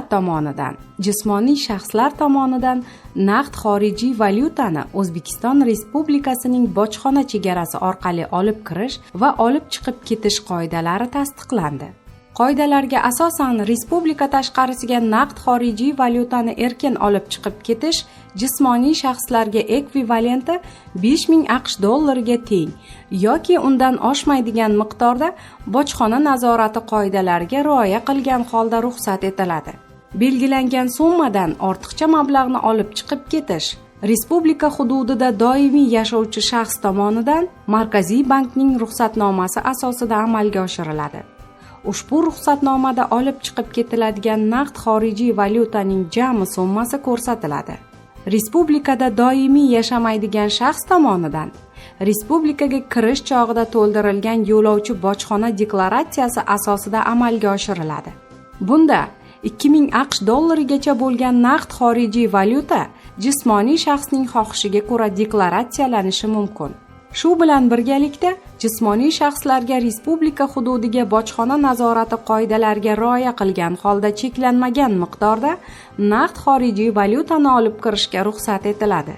Davlat tomonidan jismoniy shaxslar tomonidan naqd xorijiy valyutani O'zbekiston Respublikasining bojxona chegarasi orqali olib kirish va olib chiqib ketish qoidalari tasdiqlandi. Qoidalarga asosan respublika tashqarisiga naqd xorijiy valyutani erkin olib chiqib ketish jismoniy shaxslarga ekvivalenti 5000 AQSh dollariga teng yoki undan oshmaydigan miqdorda bojxona nazorati qoidalariga rioya qilgan holda ruxsat etiladi. Belgilangan summadan ortiqcha mablag'ni olib chiqib ketish respublika hududida doimiy yashovchi shaxs tomonidan Markaziy bankning ruxsatnomasi asosida amalga oshiriladi. Ushbu ruxsatnomada olib chiqib ketiladigan naqd xorijiy valyutaning jami summasi ko'rsatiladi. Respublikada doimiy yashamaydigan shaxs tomonidan respublikaga kirish chog'ida to'ldirilgan yo'lovchi bojxona deklaratsiyasi asosida amalga oshiriladi. Bunda 2000 AQSh dollarigacha bo'lgan naqd xorijiy valyuta jismoniy shaxsning xohishiga ko'ra deklaratsiyalanishi mumkin. Shu bilan birgalikda jismoniy shaxslarga respublika hududiga bojxona nazorati qoidalariga rioya qilgan holda cheklanmagan miqdorda naqd xorijiy valyutani olib kirishga ruxsat etiladi.